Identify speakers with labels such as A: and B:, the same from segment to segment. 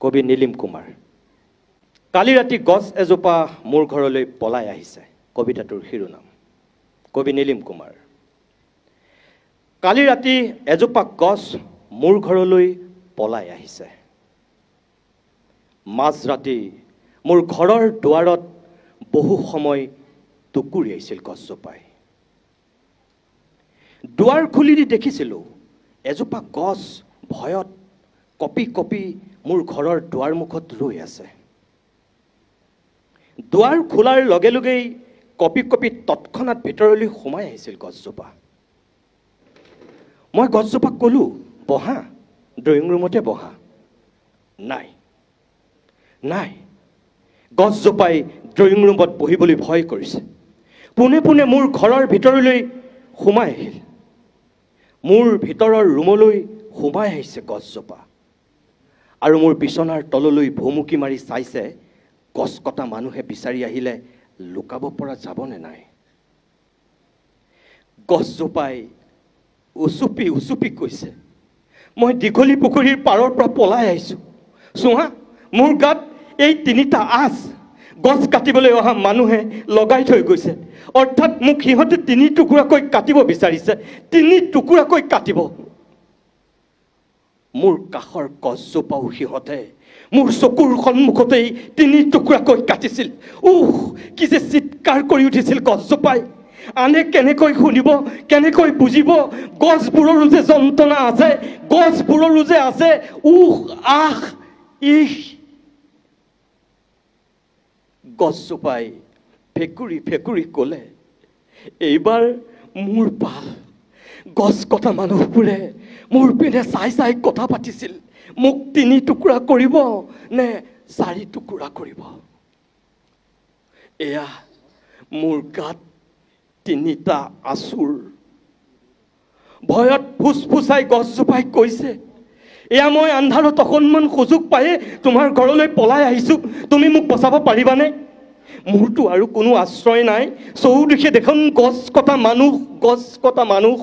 A: কবি নীলিম কুমাৰ। কালি ৰাতি গছ এজোপা মোৰ ঘৰলৈ পলাই আহিছে, কবিতাটোৰ শিৰোনাম। কবি নীলিম কুমাৰ। কালি ৰাতি এজোপা গছ মোৰ ঘৰলৈ পলাই আহিছে। মাজৰাতি মোৰ ঘৰৰ দুৱাৰত বহু সময় টুকুৰিয়াইছিল গছজোপাই। দুৱাৰ খুলি দি দেখিছিলোঁ এজোপা গছ ভয়ত কঁপি কঁপি মোৰ ঘৰৰ দুৱাৰমুখত ৰৈ আছে। দুৱাৰ খোলাৰ লগে লগেই কঁপি কঁপি তৎক্ষণাত ভিতৰলৈ সোমাই আহিছিল গছজোপা। মই গছজোপাক ক'লোঁ, বহা, ড্ৰয়িং ৰুমতে বহা। নাই নাই, গছজোপাই ড্ৰয়িং ৰুমত বহিবলৈ ভয় কৰিছে। পোনে পোনে মোৰ ঘৰৰ ভিতৰলৈ সোমাই আহিল। মোৰ ভিতৰৰ ৰুমলৈ সোমাই আহিছে গছজোপা আৰু মোৰ বিচনাৰ তললৈ ভুমুকি মাৰি চাইছে, গছ কটা মানুহে বিচাৰি আহিলে লুকাব পৰা যাবনে নাই। গছজোপাই উচুপি উচুপি কৈছে, মই দীঘলী পুখুৰীৰ পাৰৰ পৰা পলাই আহিছোঁ। চোৱা, মোৰ গাত এই তিনিটা আঁচ গছ কাটিবলৈ অহা মানুহে লগাই থৈ গৈছে। অৰ্থাৎ মোক সিহঁতে তিনি টুকুৰাকৈ কাটিব বিচাৰিছে, তিনি টুকুৰাকৈ কাটিব। মোৰ কাষৰ গছজোপাও সিহঁতে মোৰ চকুৰ সন্মুখতেই তিনি টুকুৰাকৈ কাটিছিল। উহ, কি যে চিৎকাৰ কৰি উঠিছিল গছজোপাই! আনে কেনেকৈ শুনিব, কেনেকৈ বুজিব? গছবোৰৰো যে যন্ত্ৰণা আছে, গছবোৰৰো যে আছে উহ আহ ইহ। গছজোপাই ফেকুৰি ফেকুৰি ক'লে, এইবাৰ মোৰ পাল। গছ কটা মানুহবোৰে মোৰ পিনে চাই চাই কথা পাতিছিল, মোক তিনি টুকুৰা কৰিব নে চাৰি টুকুৰা কৰিব। এয়া মোৰ গাত তিনিটা আঁচোৰ। ভয়ত ফুচফুচাই গছজোপাই কৈছে, এয়া মই আন্ধাৰত অকণমান সুযোগ পায়ে তোমাৰ ঘৰলৈ পলাই আহিছোঁ, তুমি মোক বচাব পাৰিবানে? মোৰতো আৰু কোনো আশ্ৰয় নাই, চৌদিশে দেখোন গছ কটা মানুহ, গছ কটা মানুহ।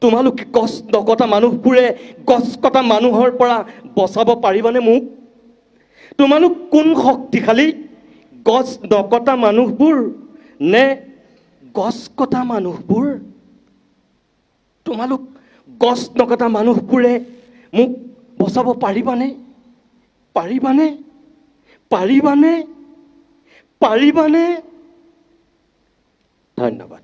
A: তোমালোকে গছ নকটা মানুহবোৰে গছ কটা মানুহৰ পৰা বচাব পাৰিবানে মোক? তোমালোক কোন শক্তিশালী, গছ নকটা মানুহবোৰ নে গছ কটা মানুহবোৰ? তোমালোক গছ নকটা মানুহবোৰে মোক বচাব পাৰিবানে? পাৰিবানে? পাৰিবানে? পাৰিবানে? ধন্যবাদ।